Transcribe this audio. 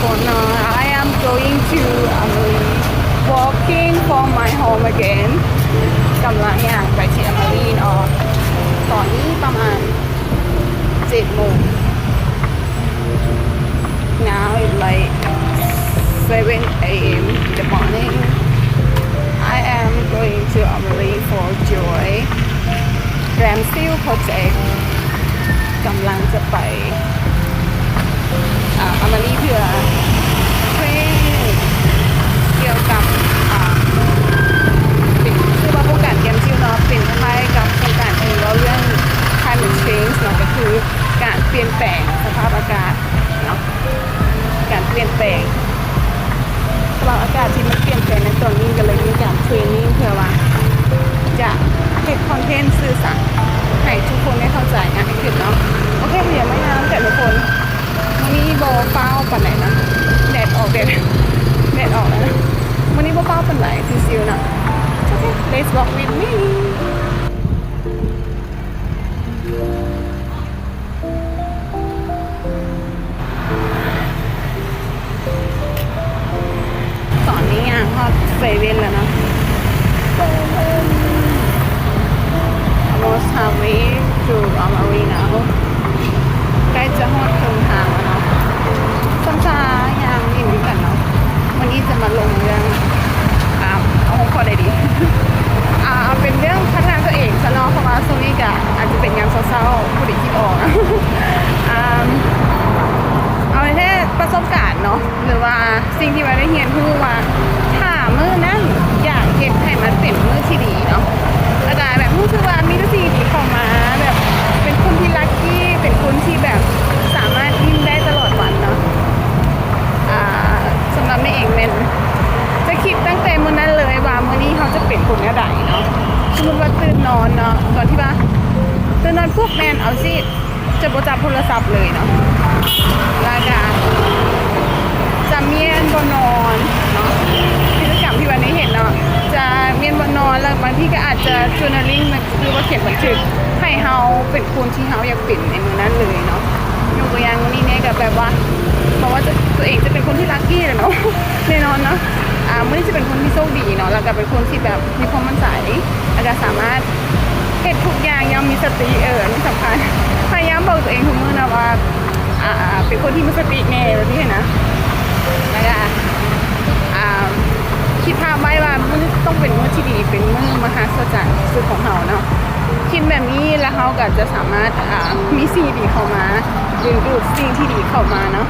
I am going to Amalie, walking from my home again. ກຳລັງຍ່າງໄປທີ່ອາມາລີເນາະ ຕອນນີ້ປະມານເຈັດໂມງ. Now it's like seven a.m. in the morning. I am going to Amalie for Joy Ramsil Project. ກຳລັງຈະໄປ ອາ ອາມາລີເພື່ອເທຣນກ່ຽວກັບ ອາ ເປັນ ຊື່ວ່າໂຄງການແກມຊິວເນາະ ເປັນຄ້າຍກັບໂຄງການທີ່ເວົ້າເລື່ອງ climate change ເນາະ ກໍຄືການປ່ຽນແປງສະພາບອາກາດເນາະ ການປ່ຽນແປງສະພາບອາກາດທີ່ມັນປ່ຽນແປງໃນຕອນນີ້ ກໍເລີຍມີການເທຣນນິງເພື່ອວ່າຈະເຮັດຄອນເທັນສື່ສານໃຫ້ທຸກຄົນໄດ້ເຂົ້າໃຈງ່າຍຂຶ້ນເນາະ. ໂອເຄ ດຽວມານຳກັນທຸກຄົນ. ມື້ນີ້ບໍ່ຟ້າວປານໃດນະ ແດດອອກ ແດດ ແດດອອກແລ້ວນະ. ມື້ນີ້ບໍ່ຟ້າວປານໃດ ຊິວໆນະ. ໂອເຄ let's walk with me. ຕອນນີ້ຍ່າງຮອດເຊເວັ່ນແລ້ວເນາະ ເຊເວັ່ນ almost halfway to Amalie now. ໃກ້ຈະຮອດເຄິ່ງທາງແລ້ວເນາະ. ຊ້າໆ ຍ່າງຫຼິ້ນຄືກັນເນາະ. ມື້ນີ້ຈະມາລົງເລື່ອງ ອາ ເອົາຫົວຂໍ້ໃດດີ? ອາ ເອົາເປັນເລື່ອງພັດທະນາຕົວເອງຊະເນາະ ເພາະວ່າຊ່ວງນີ້ກະອາດຈະເປັນຍາມເຊົ້າໆ ຜູ້ໃດຄິດອອກ. ອາ ເອົາແທ້ປະສົບການເນາະ ຫຼືວ່າສິ່ງທີ່ວ່າໄດ້ຮຽນຮູ້ວ່າ ຖ້າມື້ນັ້ນຢາກເຮັດໃຫ້ມັນເປັນມື້ທີ່ດີເນາະ ແລ້ວກະແບບຮູ້ສຶກວ່າມີແຕ່ສິ່ງດີເຂົ້າມາ ແບບເປັນຄົນທີ່ລັກກີ້ ເປັນຄົນທີ່ແບບສາມາດຍິ້ມໄດ້ຕະຫຼອດວັນເນາະ. ອາ ສຳລັບແມ່ເອງແມ່ນຈະຄິດຕັ້ງແຕ່ມື້ນັ້ນເລີຍວ່າມື້ນີ້ເຮົາຈະເປັນຄົນແນວໃດເນາະ. ສົມມຸດວ່າຕື່ນນອນເນາະ ຕອນທີ່ວ່າຕື່ນນອນປຸບແມ່ນເອົາຊິ ຈະບໍ່ຈັບໂທລະສັບເລີຍເນາະ ແລ້ວກະຈະມ້ຽນບໍ່ນອນເນາະ. ກິດຈະກຳທີ່ວ່າໄດ້ເຮັດເນາະ ຈະມ້ຽນບໍ່ນອນ ແລ້ວບາງທີກໍອາດຈະ journaling ຫຼືວ່າຂຽນບັນທຶກໃຫ້ເຮົາເປັນຄົນທີ່ເຮົາຢາກເປັນໃນມື້ນັ້ນເລີຍເນາະ. ຍົກຕົວຢ່າງມື້ນີ້ແນ່ ກໍແບບວ່າ ບອກວ່າຈະ ຕົວເອງຈະເປັນຄົນທີ່ລັກກີ້ແຫຼະເນາະ ແນ່ນອນເນາະ. ອາ ມື້ນີ້ຈະເປັນຄົນທີ່ໂຊກດີເນາະ ແລ້ວກໍເປັນຄົນທີ່ແບບມີຄວາມໝັ້ນໃຈ ແລ້ວກໍສາມາດ ເຮັດທຸກຢ່າງຢ່າງມີສະຕິ ເອີ ອັນນີ້ສຳຄັນ. ພະຍາຍາມບອກຕົວເອງທຸກມື້ນະວ່າ ອາ ເປັນຄົນທີ່ມີສະຕິແດ່ແບບນີ້ນະ ແລ້ວກະ ອາ ຄິດພາບໄວ້ວ່າມື້ນີ້ຕ້ອງເປັນມື້ທີ່ດີ ເປັນມື້ມະຫັດສະຈັນທີ່ສຸດຂອງເຮົາເນາະ. ຄິດແບບນີ້ແລ້ວເຮົາກໍຈະສາມາດ ອາ ມີສິ່ງດີເຂົ້າມາ ດຶງດູດສິ່ງທີ່ດີເຂົ້າມາເນາະ.